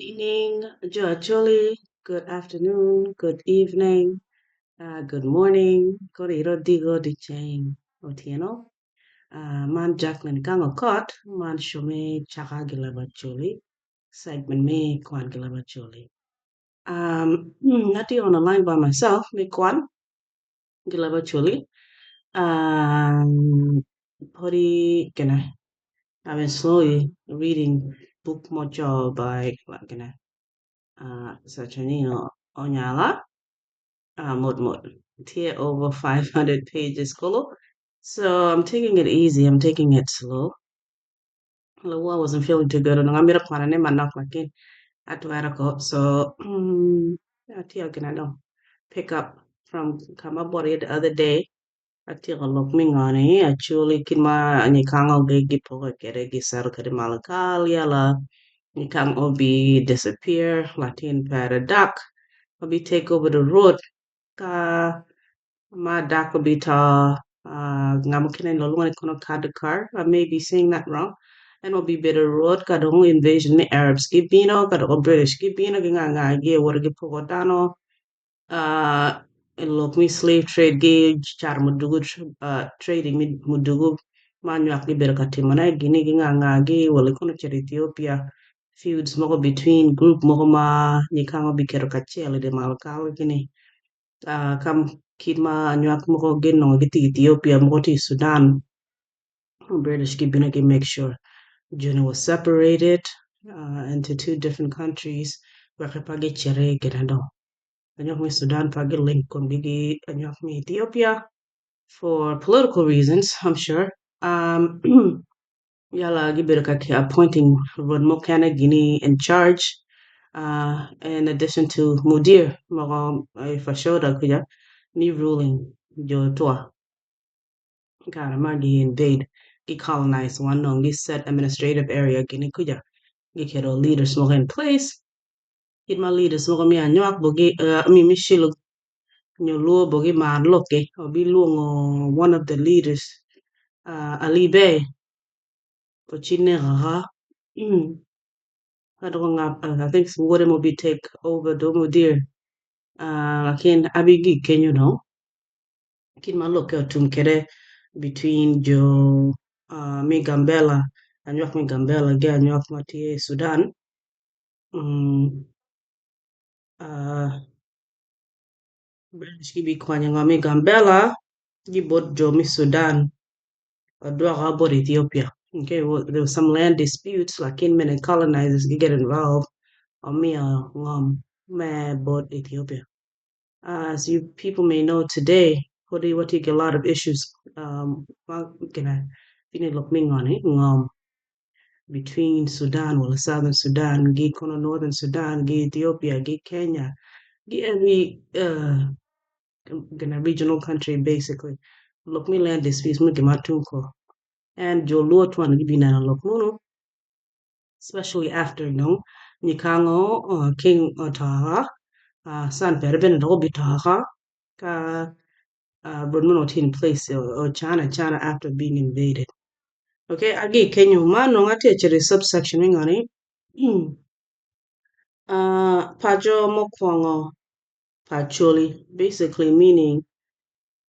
Evening, Jo Acholi. Good afternoon, good evening, good morning. Kore iro digo di cheng otieno. Man Jacqueline Kango Kot, man Shome Chaka Gilabacholi, segment me Kwan Gilabacholi. Not on the line by myself, me Kwan Gilabacholi. Pori gonna I've been slowly reading book mojo by gonna Saturnino Onyala. Mot mot. Here over 500 pages kolo. So I'm taking it easy. I'm taking it slow. Well, I wasn't feeling too good. And I'm gonna kwana ne manok lakin atwero ko. So atiyo gina dong pick up from kama body the other day. Atiyo lok mi ngani actually kin ma anyikango gi gipogo kede gisero kede malakal yala nyikang obi disappear Latin para dak obi take over the road ka ma dak obi ta ngamukene lolunga kono kadakar. I may be saying that wrong. And obi better road ka dong invasion ni Arabs gibino ka dong British gibino gi nga nga gi wor gi pogo dano lok mi slave trade gi char mudugu trading mi mudugu manywak gi bedo ka timone gini gi nga nga gi wala kono chere Ethiopia feuds moko between group moko ma nyikango bi keto kacel i di malakal gini kam kit ma anywak moko gin nongo gitye Ethiopia moko tye i Sudan. British gibino gi make sure Juni was separated into two different countries wek pa gicere gina dong anywak mi Sudan pa gi link komgi gi anywak mi Ethiopia for political reasons, I'm sure. Yala gibedo ka appointing rod mokene gini in charge in addition to mudir moko fashoda kuja ni ruling jo tua kare ma gi invade gi colonize one nong gi set administrative area gini kuja gi keto leaders moko in place kit ma leaders moko mi anywak bogi mi mishilo nyo luo bogi mar loke obi luongo one of the leaders, Ali Bey ochine gaga kadoko ngap. I think wode mo bi take over do mudir lakin abi gi kenyo no kit ma loke otum kede between jo mi Gambela, anywak mi Gambela gi anywak ma tye Sudan. British gibi kwanyo ngo mi Gambela gi bot jo mi Sudan odwoka bot Ethiopia. Okay, well, there was some land disputes lakin many colonizers gi get involved omiyo ngom me bot Ethiopia. As you people may know today, podi watye a lot of issues gina fini lok mi ngoni ngom between Sudan, well, Southern Sudan, gi kono Northern Sudan, gi Ethiopia, gi Kenya, gi every gina regional country basically. Lok mi land disputes mi gima tunko. And jo luo twan gibi neno lok munu, especially after no Nyikango King Otaha, San Pere bene doko bitaha ka rod in place or China China after being invaded. Okay, agi kenyo man nongo atye chere subsection ngani pajo mokwongo pacholi, basically meaning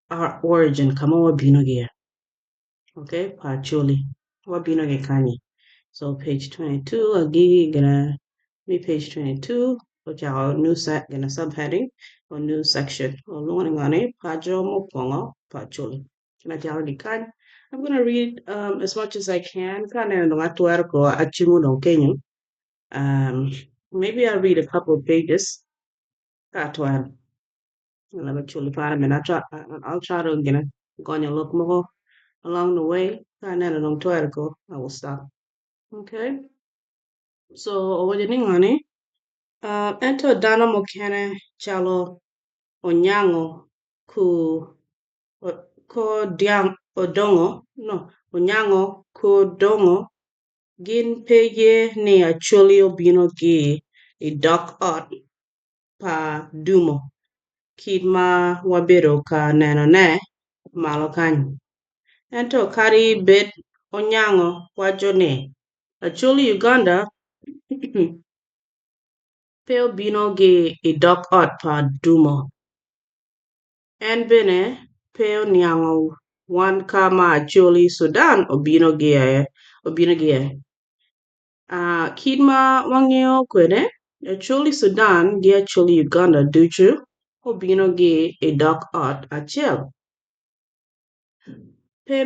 our origin, kama wabino gi. Okay, pacholi wabino gi kanye. So page 22, agi gonna be page 22, which our new set gonna subheading or new section. Ngani pajo mokwongo pacholi. I'm gonna read as much as I can. Maybe I'll read a couple of pages. I'll try to go on look more along the way. I will stop. Okay. So ngani ento dano mokene chalo Onyango ku ko diang odongo no Onyango ku dongo gin pe ye ni Acholi obino gi i dok ot pa dumo kit ma wabedo ka nenone malo kany. Ento kadi bed Onyango waco ni Acholi Uganda. pe obino ki i dog ot pa Dumo. En bene pe oniango wan ka ma Acholi Sudan obino ki iye. Kit ma wangeyo kwede, Acholi Sudan ki Acholi Uganda ducu obino ki i dog ot acel. Pe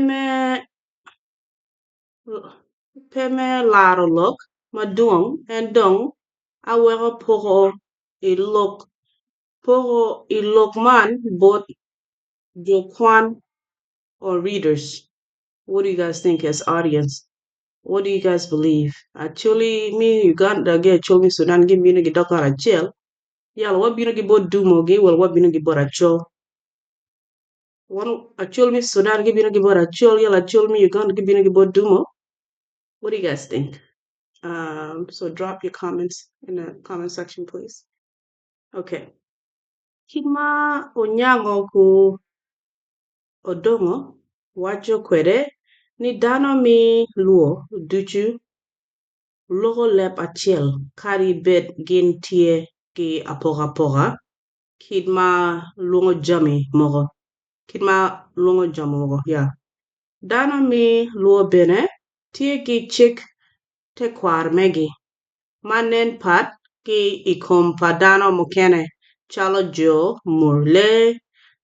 me laro lok madwong en dong aweko poko i lok man bot jo kwan or readers. What do you guys think as audience? What do you guys believe? Acholi me Uganda ki Acholi me Sudan gibino ki dog ot acel? Yala wabino ki bot Dumo gi wala wabino ki bot Achol? Acholi me Sudan gibino ki bot Achol, yala Acholi me Uganda gibino ki bot Dumo? What do you guys think? So drop your comments in the comment section, please. Okay. Kit ma Onyango ku Odongo waco kwede ni dano me Luo ducu loko leb acel kadi bed gin tye ki apokapoka kit ma lwongo jami mogo. Kit ma lwongo jami mogo, yeah. Dano me Luo bene tye ki cik tekwaro megi ma nen pat ki i kom pa dano mukene calo jo Murle,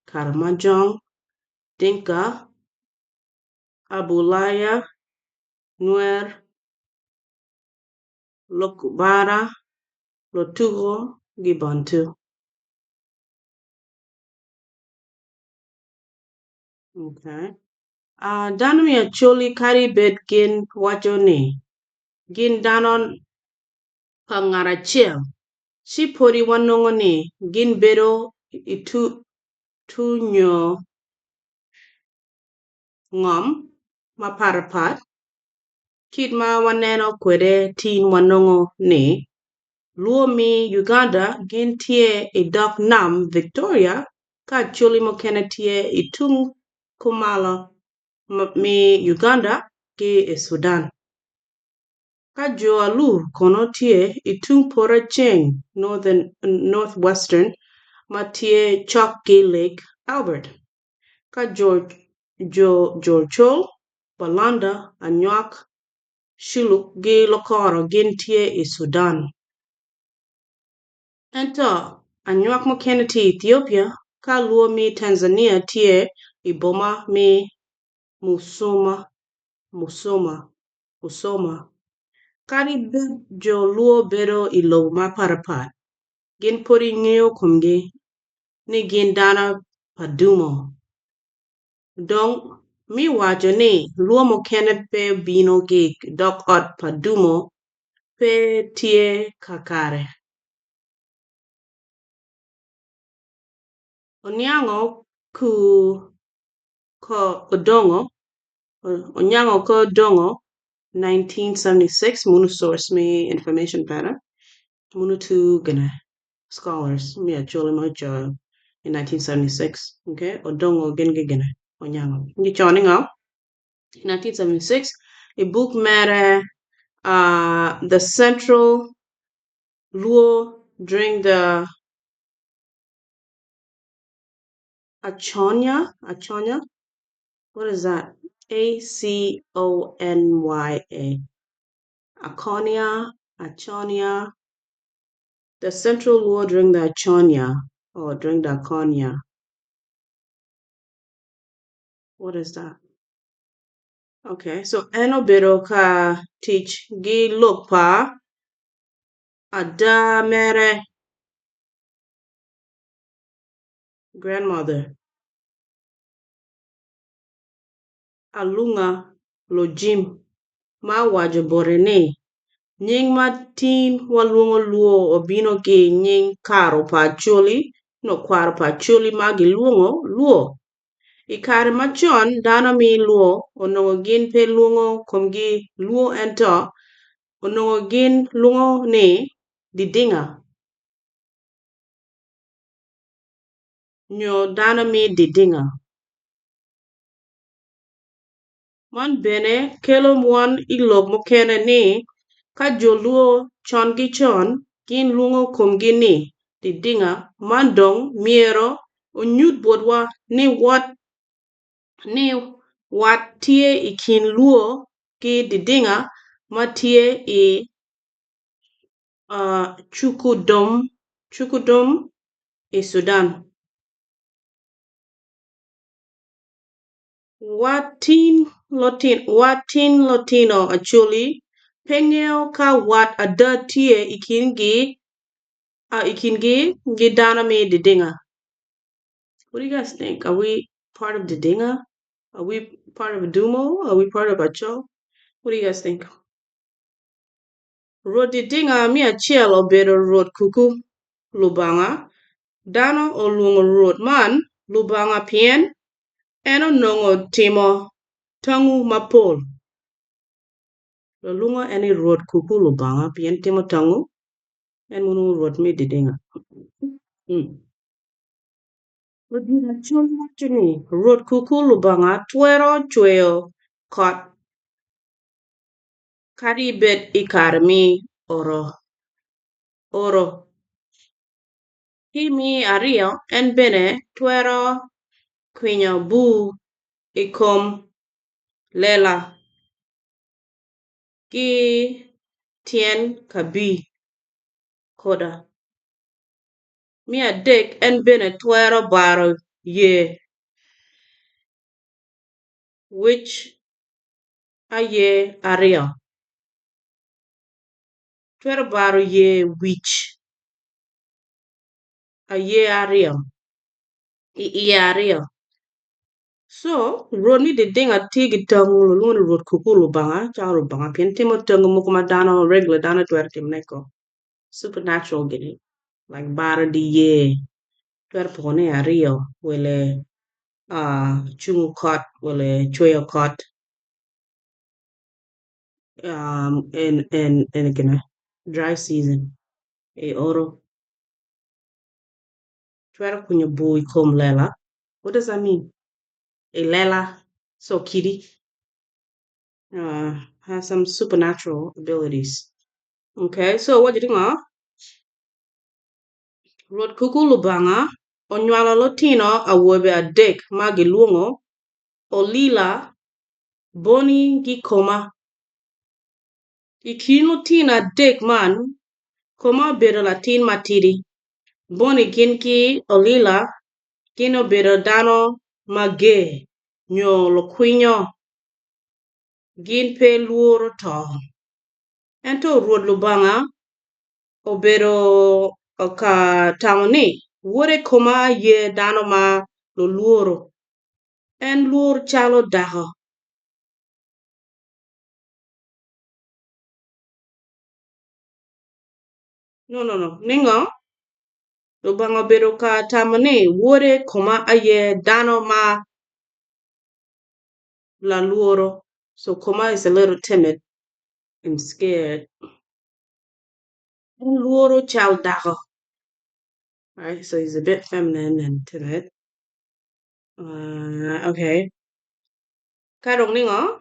Karamojong, Dinka, Abulaya, Nwer, Lokubara, Lotuko ki Bantu. Okay. Dano me Acholi kadi bed gin waco ni gin dano pa ngat acel, ci pwodi wanongo ni gin bedo i tu nyo ngom mapatpat. Kit ma waneno kwede tin wanongo ni Luo me Uganda gin tye i dog nam Victoria ka Acholi mukene tye i tung kumalo me Uganda ki i Sudan. Ka jo Alur kono tye i tung poto ceng North-Western ma tye cok ki Lake Albert. Ka jo Chol, Balanda, Anywak, Shilluk ki Lokoro gin tye i Sudan. Ento anywak mukene tye i Ethiopia ka Luo me Tanzania tye i boma me Musoma. Kadi bed jo Luo bedo i lobo mapatpat, gin pwod ngeyo komgi ni gin dano pa dumo. Dong, me waco ni Luo mukene pe obino ki i dog ot pa dumo pe tye kakare. Onyango ku Odongo 1976 munu source me information bene munu two gine scholars me Acholi ma ocoyo in 1976 okay Odongo gin ki gine Onyango gicoyo ni ngo in 1976 i buk mere The Central Luo During the Aconya Aconya what is that A C O N Y A Aconia Aconia The Central Luo during the Aconia or during the Aconia what is that okay so en obedo ka tic gi lok pa ada mere grandmother Alunga Lojim ma owaco bote ni, Nying ma tin walwongo Luo obino ki i nying karo pa Acholi nyo kwaro pa Acholi ma gilwongo Luo. I kare macon dano me Luo onongo gin pe lwongo komgi Luo ento onongo gin lwongo ni Didinga nyo dano me Didinga. Man bene kelo wan i lok mukene ni ka jo Luo con ki con Gin lwongo komgi ni Didinga, man dong myero onyut botwa ni wat tye i kin Lwo ki Didinga ma tye i Chukudum i Sudan. Wa tin lutino Acholi pe ngeyo ka wat ada tye i kingi ki dano me Didinga. What do you guys think? Are we part of Didinga? Are we part of Dumo? Are we part of Achol? What do you guys think? Rwot Didinga me acel obedo Rwot Kuku Lubanga. Dano olwongo Rwot man Lubanga pien en onongo timo tango mapol. Lulwongo en ni Rwot Kuku Lubanga pien timo tango. En mono Rwot me Didinga. Ludito Acholi waco ni Rwot Kuku Lubanga twero cweyo kot kadi bed i kare me oro. Ki me aryo, en bene twero kwinyo bur i kom lela ki tyen kabir koda. Me adek, en bene twero baro yer wic aye aryo. Twero baro yer wic aye aryo i iye aryo. So, Rwot me Didinga tye ki tango lulwongo ni Rwot Kuku Lubanga calo Lubanga pien timo tango mogo ma dano regular dano twero timone ko supernatural gini like baro di yer twero poko ne aryo wele cungo kot wele cweyo kot in gine dry season i oro twero kwinyo bur i kom lela. What does that mean? I lela so kidi has some supernatural abilities. Okay, so what did you Rwot Kuku Lubanga onywalo lutino awobe adek ma gilwongo Olila, Boni ki Koma. I kin lutino adek man, Koma obedo latin matidi. Boni gin ki Olila gin obedo dano mager nyo lukwinyo, gin pe lworo to. Ento Rwot Lubanga obedo ka tamo ni, 'Wode Koma aye dano ma lulworo, en lwor calo dako. No, no, no. Ningo? Lubanga obedo ka tamo ni Wode Koma aye dano ma lalworo. So Koma is a little timid and scared. En lworo cal dako. Right? So he's a bit feminine and timid. Okay. Ka dong ningo?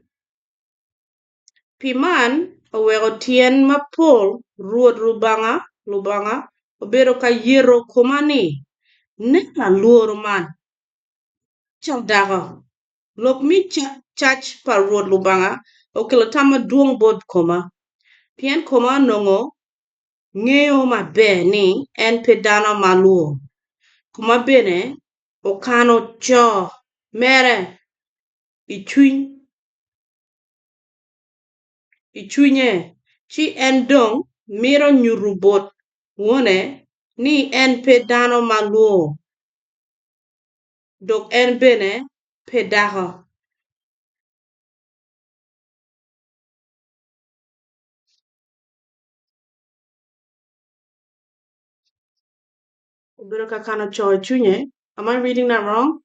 Pi man oweko tyen mapol Rwot Rubanga Lubanga obedo ka yeto koma ni, 'Nen lalworo man, cal dako! Lok me cac pa Rwot Lubanga okelo tam madwong bot koma, pien koma onongo ngeyo maber ni en pe dano ma lwor, koma bene okano co mere i cwiny. I cwinye, ci en dong mito nyuto bot wone ni en pe dano ma lwor dok en bene pe dako. Obedo ka kano co i cwinye. Am I reading that wrong?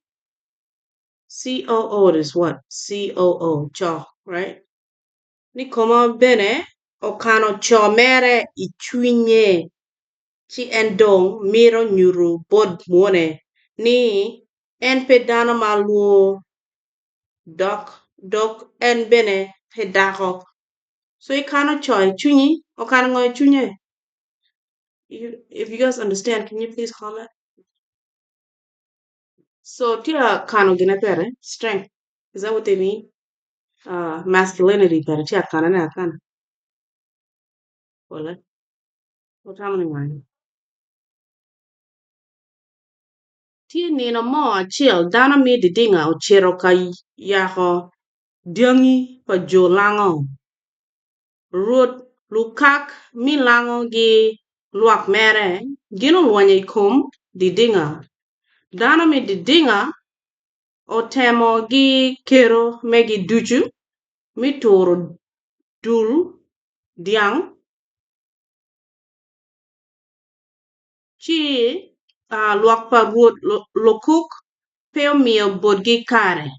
COO is what? COO, co, right? Ni koma bene okano co mere i cwinye, ci en dong mito nyuto bot wone ni en pe dano ma lwor dok dok en bene pe dako. So ikano co i cwinyi, okano ngo i cwinye? If you guys understand, can you please comment? So tye a kano gine pere, strength. Is that what they mean? Masculinity pere tye a kanone akana. Wala. Wutamo ni ngo? Tye nino mo acel dano me Didinga ocito ka yako dyangi pa jo Lango. Rwot lukak me Lango gi lwak mere gin olwenyo i kom Didinga. Dano me Didinga otemo gi kero megi ducu me turo dul dyang Ci lwak pa Rwot Lukuk pe omiyo botgi kare.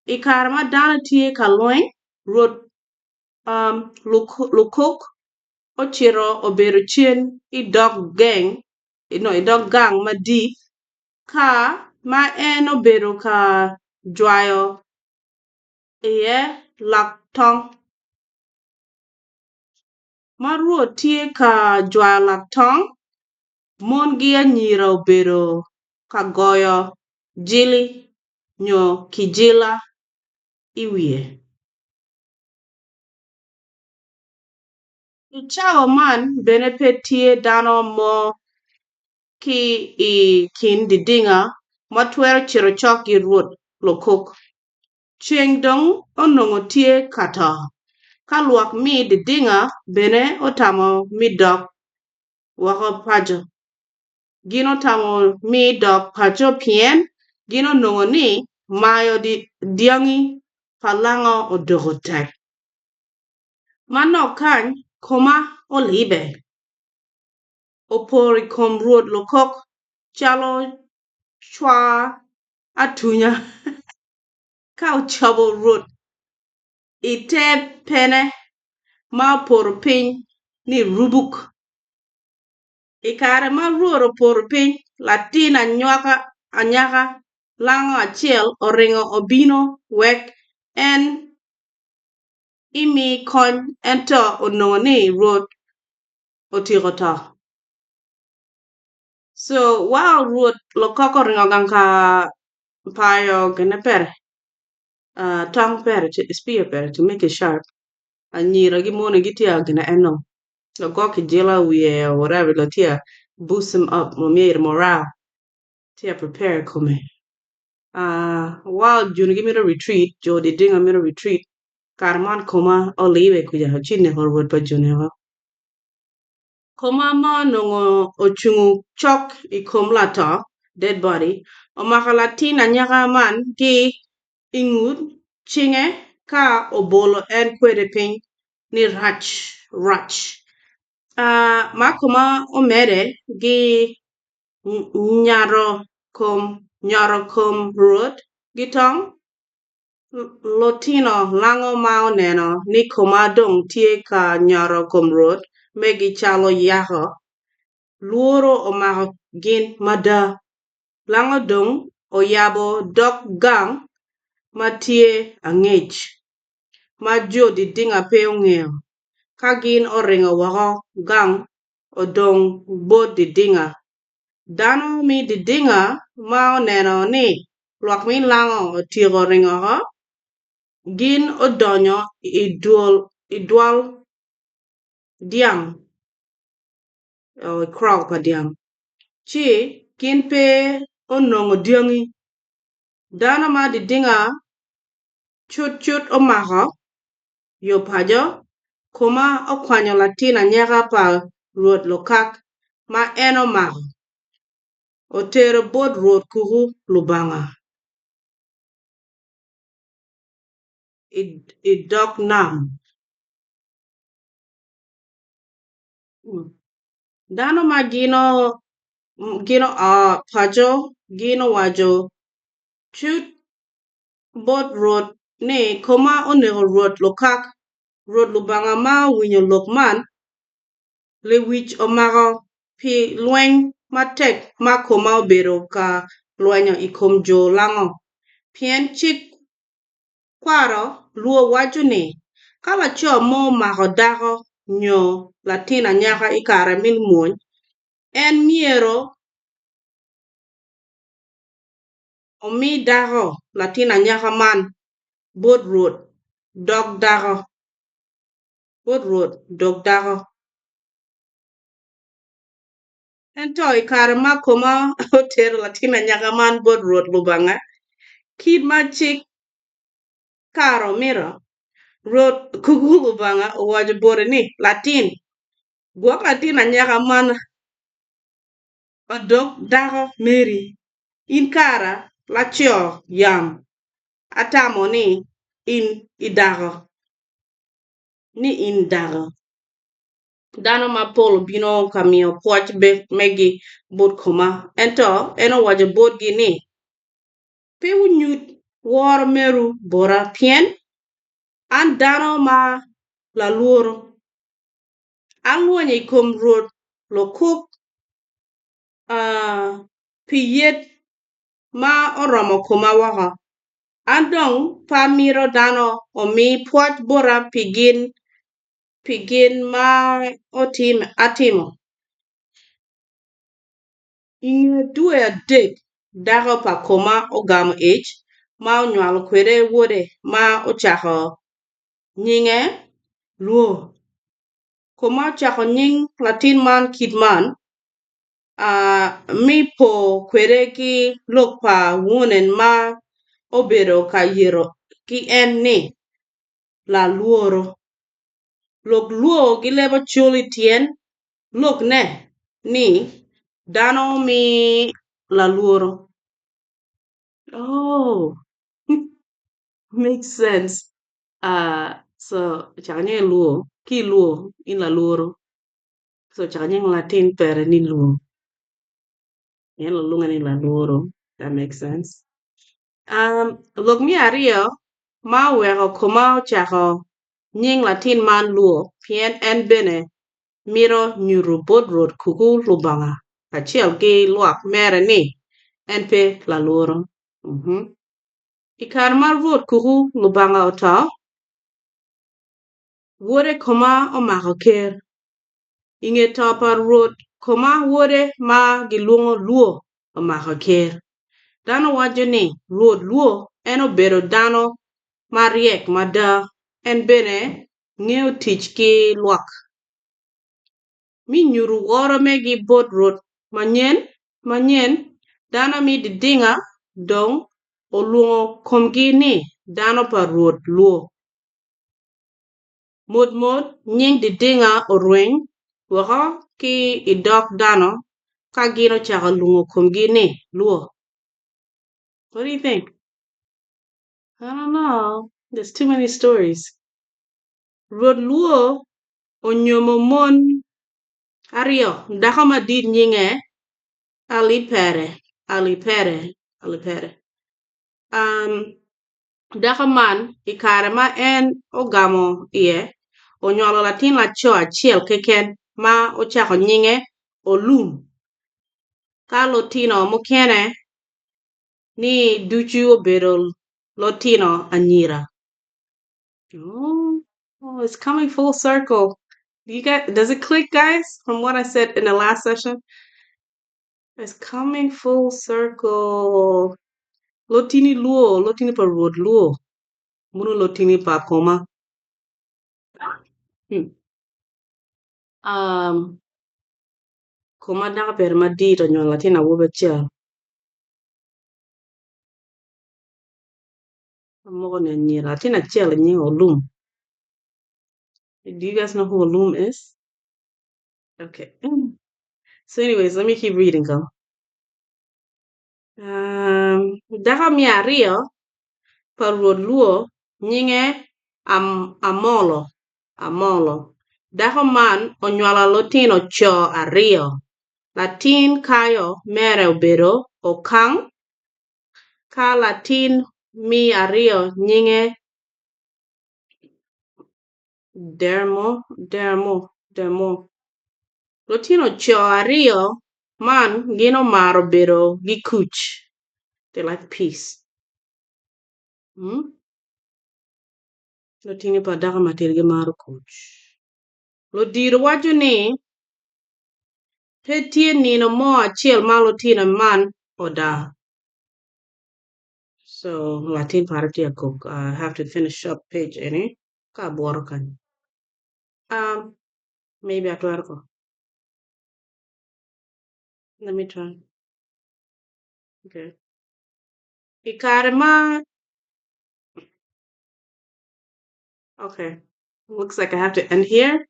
I kare ma dano tye ka lweny, Rwot Lukuk ocito obedo cen i dog gang madit, ka ma en obedo ka jwayo iye lak tong. Ma Rwot tye ka jwayo lak tong, mon ki anyira obedo ka goyo jili nyo kijila i wiye. I cawa man bene pe tye dano mo ki i kin didinga ma twero cito cok ki Rwot Lukuk. Ceng dong onongo tye ka to, ka lwak me didinga bene otamo me dok woko paco. Gin otamo me dok paco pien gin onongo ni mayo dyangi pa lango odoko tek. Manok kany koma olibe, opor i kom Rwot Lukok calo cwar atunya ka ocobo Rwot i te pene ma opoto piny ni rubuk. I kare ma Rwot opoto piny, latin anyaka lango acel oringo obino wek en emi kony ento onongo ni Rwot otyeko to. So while Rwot lokoko oringo gang ka payo gine pere, tong pere, spear pere to make it sharp, anyira ki moni gitye ka gine eno, lago kijila wiye or whatever tye ka boost him up myero morale tye ka prepare kome. While joni gimito retreat, jo didinga mito retreat, kare man koma olibe kuca ci neko rwot pa joni woko. Koma ma onongo ocungo cok i kom lato, dead body, omako latin anyaka man ki i ngut cinge ka obolo en kwede piny ni rac rac. Ma koma omede gi nyato kom Rwot gi tong, Lutino lango ma oneno ni koma dong tye ka nyoto kom Rwot megi calo yako, lworo omako gin mada. Lango dong oyabo dog gang ma tye angec, ma jo didinga pe ongeyo. Ka gin oringo woko gang odong bot didinga. Dano me didinga ma oneno ni lwak me lango otyeko ringo oko, gin odonyo i dwal dyang, i kraal pa dyang, ci gin pe onongo dyangi. Dano ma didinga cutcut omako yo paco, koma okwanyo latin anyaka pa Rwot Lukak ma en omako, otero bot Rwot Kuku Lubanga i dog nam. Dano ma gin oa paco gin owaco cut bot Rwot ni, 'Koma oneko Rwot Lukak. Rwot Lubanga ma owinyo lok man, lewic omako pi lweny matek ma koma obedo ka lwenyo i kom jo lango. Pien cik kwaro lwo waco ni, 'Ka laco mo omako dako nyo latin anyaka i kare me mwony, En myero omi dako latin anyaka man bot Rwot dok dako. Bot Rwot dok dako. Ento i kare ma koma otero latin anyaka man bot Rwot Lubanga, kit ma cik kare omito, Rwot Kuku Lubanga owaco bote ni, Latin, gwok latin anyaka man odok dako meri, in kara laco yam atamo ni in i dako, ni in dako. Dano mapol obino ka miyo pwoc megi bot koma, ento en owaco botgi ni, Pe wunyut woro meru bota, pien an dano ma lalworo. Alwonyo i kom Rwot lukuk pi yet ma oromo koma woko. An dong pe amito dano omi pwoc bota pi gin pi gin ma atimo. I nge dwe adek, dako pa Koma ogamo ic ma onywalo kwede wode ma ocako nyinge Luo. Koma ocako nying latin man kit man, me po kwede ki lok pa wone ma obedo ka yeto ki en ni, Lalworo. Lok Luo gilebo col i tyen lok ne ni dano mi lalworo. Oh, makes sense. So ocako nyinge Luo, ki i Luo in lalworo. So ocako nying latin pere ni Luo. En olwonge ni lalworo. That makes sense. Lok me aryo ma oweko koma ocako nying latin man Luo pien en bene mito nyuto bot Rwot Kuku Lubanga kacel ki lwak mere ni en pe lalworo. I kare ma Rwot Kuku Lubanga oto, wode Koma omako ker. I nge to pa Rwot Koma wode ma gilwongo Luo omako ker. Dano waco ni Rwot Luo en obedo dano maryek mada, en bene ngeyo tic ki lwak. Me nyuto woro megi bot Rwot manyen, dano me Didinga dong olwongo komgi ni dano pa Rwot Luo. Mot mot, nying Didinga orweny woko ki i dog dano ka gin ocako lwongo komgi ni Luo. What do you think? I don't know. There's too many stories. Rwot Luo onyomo mon aryo, dako madit nyinge Alipere, Alipere, Alipere. Um, Dako man, i kare ma en ogamo iye, onywalo latin laco acel keken ma ocako nyinge Olum, ka lutino mukene ni ducu obedo lutino anyira. Oh, it's coming full circle. You guys, does it click, guys, from what I said in the last session? It's coming full circle. Lotini luo, lotini pa Rwot luo, muno lotini pa koma. Hmm. Um, koma dako pere madit onywalo latin awobi acel. Amoko ni anyira, latin acel nyinge Olum. Do you guys know who Olum is? Okay. So anyways, let me keep reading go. Um, dako me aryo pa Rwot Luo nyinge Am Amolo. Amolo. Dako man onywalo lutino co aryo. Latin kayo mere obedo Okang, ka latin me aryo nyinge Dermo, Dermo, Dermo. Lutino co aryo man gin omaro bedo ki kuc, they like peace. Hmm? Lutini pa dako matidi gimaro kuc. Ludito waco ni, Pe tye nino mo acel ma lutino man odaa. So latin para tye akok. I have to finish up page eni ka abwoto kany. Maybe atwero ko. Let me try. Okay. I kare ma okay. Looks like I have to end here.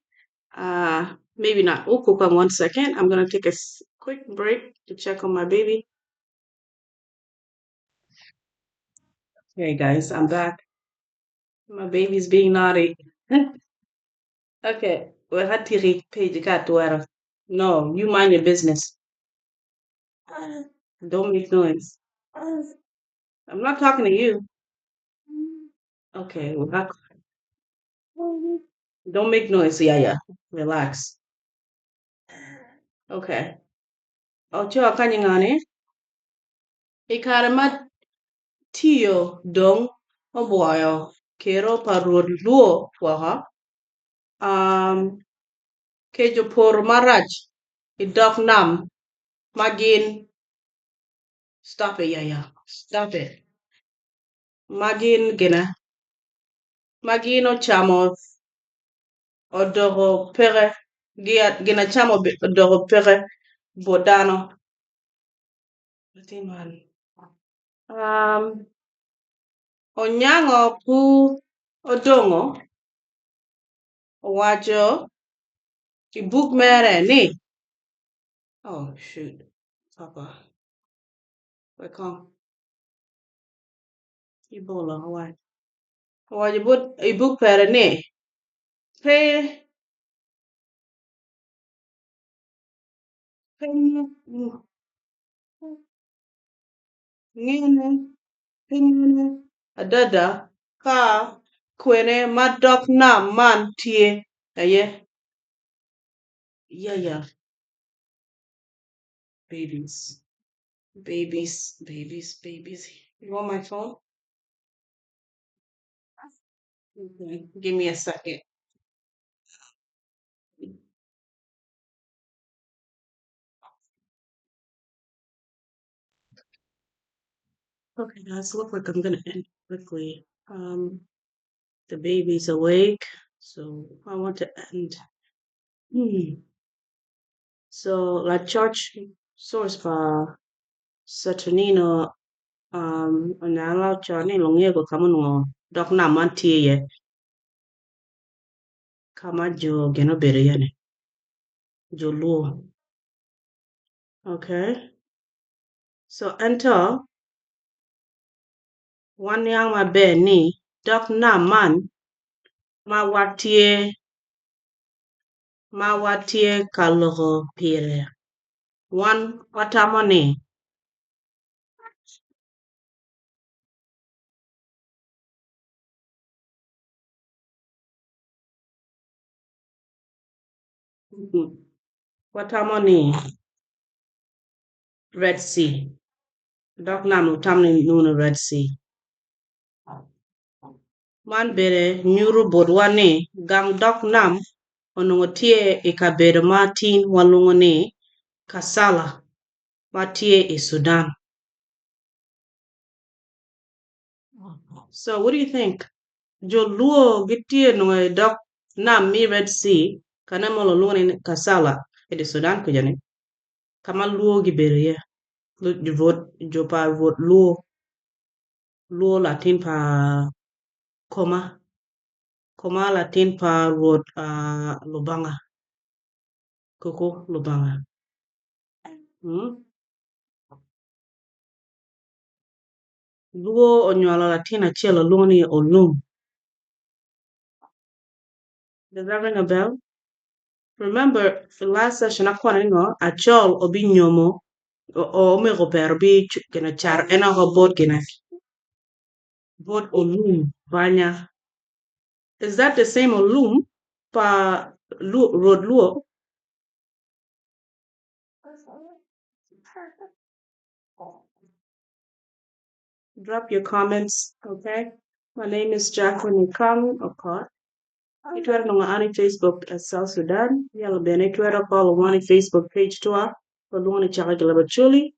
Maybe not. We'll cook on 1 second. I'm gonna take a quick break to check on my baby. Hey guys, I'm back. My baby's being naughty. Okay, we had to page ka atwero. No, you mind your business. Don't make noise. I'm not talking to you. Okay, well, don't make noise. Yeah. Relax. Okay. Ocho kanyingani. I kare ma tiyo dong obwoyo kero pa Rwot Luo woko, keco poto marac i dog nam ma gin stop it, yeah. Stop it. Ma gin gine. Ma gin ocamo odoko peke. Gin acamo odoko peke bot dano. Latin man. Onyango pu odongo owaco i buk mere ni oh shoot papa wek kong ibolo owaco owaco i buk pere ni pe pe ngene pe ngene adada ka kwene ma dog nam man tye iye. Yeah. Babies. Babies, babies, babies. You want my phone? Okay, give me a second. Okay, guys, look like I'm gonna end quickly. The baby's awake, so I want to end. So, la church source pa Saturnino onyalo waco ni lungego ka ma onongo dog nam man tye iye ka ma jo gin obedo iye ni jo Luo. Okay, so ento wan niang maber ni dog nam man ma watye ka loko pire wan watamo ni watamo ni Red Sea dog nam otamo ni nunu Red Sea man bene nyuto botwa ni gang dog nam onongo tye i kabedo ma tin walwongo ni Kassala ma tye i Sudan. So what do you think? Jo Luo gitye nongo i dog nam me Red Sea ka ma walwongo ni Kassala i Sudan kuca ni ka ma Luo gibedo iye jo pa Rwot Luo Luo latin pa Koma Koma latin pa Rwot Lubanga Koko Lubanga. Luo onywalo latin acel olwongo ni Olum. Does that ring a bell? Remember the last session akwano ni ngo Acol obinyomo omego pero bi gina caro en oko bot gina bot Olum Banya. Is that the same Olum pa Rwot Luo? Drop your comments, okay? My name is Jacqueline Kang Okot. Itwero nongo an i Facebook as South Sudan. Yalo bene itwero follow wan i Facebook page twa lwongo ni Caka Gilab Acholi.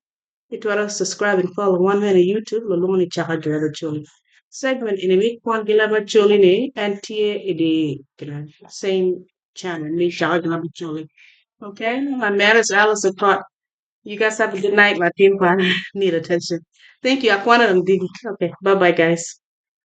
Itwero subscribe and follow wan bene i YouTube lwongo ni Caka Gilab Acholi. Segment eni me kwan Gilab Acholi ni en tye i the same channel me Caka Gilab Acholi. Okay, my man is Alice Akot. You guys have a good night. My team need attention. Thank you. Akwana. Okay, bye bye guys.